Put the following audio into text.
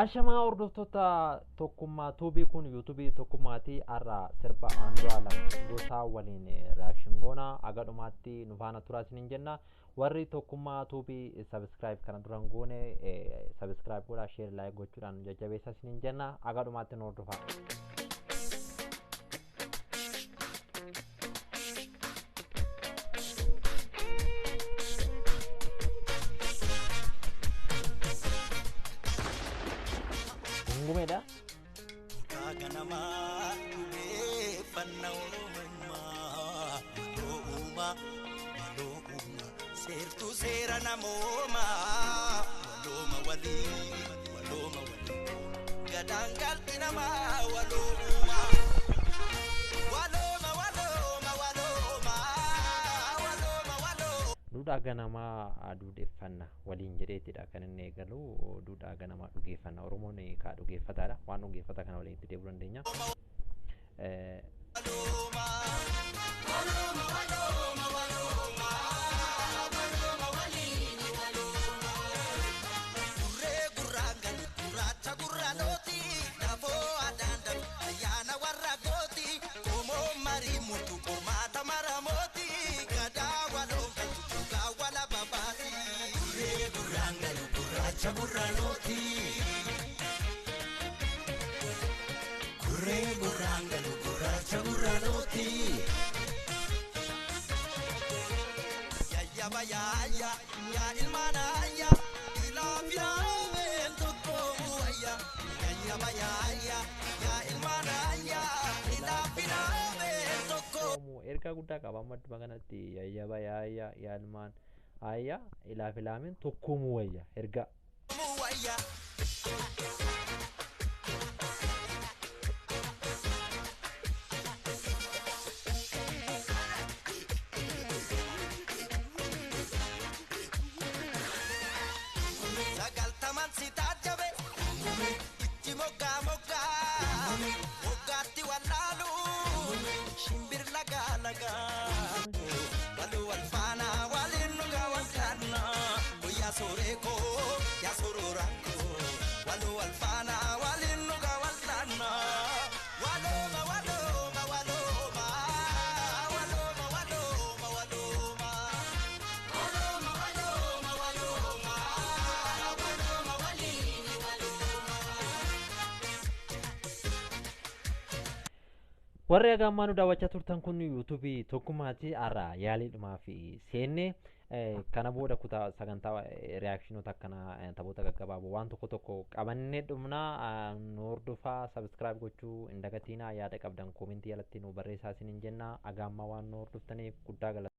Ashamaa hordoftoota Tokkummaa Tuubii, kun yuutuubii Tokkummaatii. Har'a sirba Andu'aalam Gosaa waliin reaction goona. Aga dhumaatti nu faana turaa isiniin jenna. Warri Tokkummaa Tuubii subscribe kana duran goone, subscribe godhaa, share, like gochuudhaan jajjabeessa isiniin jenna. Aga dhumaatti nu hordofaa. Gungumeedha. Ganamaa dhugeeffannaa Oromummaa, maloo uumaa, maloo uumaa, seertuu seera namoomaa, walooma walii, walooma walii, gadaan galti namaa, waloo uumaa, walooma, walooma, walooma, walooma, waloo. Duudhaa ganamaa duudheeffanna waliin jedheetidha kan inni eegalu. Duudhaa ganamaa dhugeeffanna. Oromoon kaa dhugeeffataadha. Waan dhugeeffata kana waliin itti deebi'uu dandeenya. Walooma, walooma, walooma, walooma, walooma waliin, walooma. Gurree gurraan galu, gurraacha gurraalooti, dafoo aadaan dalu, ayyaana warra gooti, qomoo marii murtu, qormaata maramooti, gadaa waloo galtu, dhugaa wala babaati. Gurree gurraan galu, gurraacha gurraalooti. Gurree gurraan galu, gurraacha gurraalooti. Yayyaba yaayya yaa ilmaan ayya ilaa filaameen tokko wayya. Yayyaba yaayya yaa ilmaan ayya ilaa filaameen tokko. Oromoo ergaa guddaa qaba. Amma adduma kanatti yayyaba yaayya yaa ilmaan ayya ilaaf ilaameen tokkoomuu wayya ergaa. Wayya. Sagaltaman si taajjabe itti moggaa moggaa moggaatti wallaalu shimbir lagaa lagaa waluu wal faana waliin dhugaa wal kaanna guyyaa sooree koo yaa soroora koo waluu wal faana waliin dhugaa wal kaanna, walooma, walooma, walooma, walooma, walooma, walooma, walooma, walooma, walooma, walooma waliin, walooma. Warri haga ammaa nu daawwachaa turtan kun yuutuubii Tokkummaati. Har'a yaaliidhumaa fi seenne. Kana booda kutaa sagantaa reactionoota akkanaa, taphoota gaggabaaboo waan tokko tokko qabannee dhumnaa. Nu hordofaa, subscribe gochuu hin dagatinaa. Yaada qabdan commentii jalatti nu barreessaa isiniin jenna. Haga ammaa waan nu hordoftaniif guddaa galata.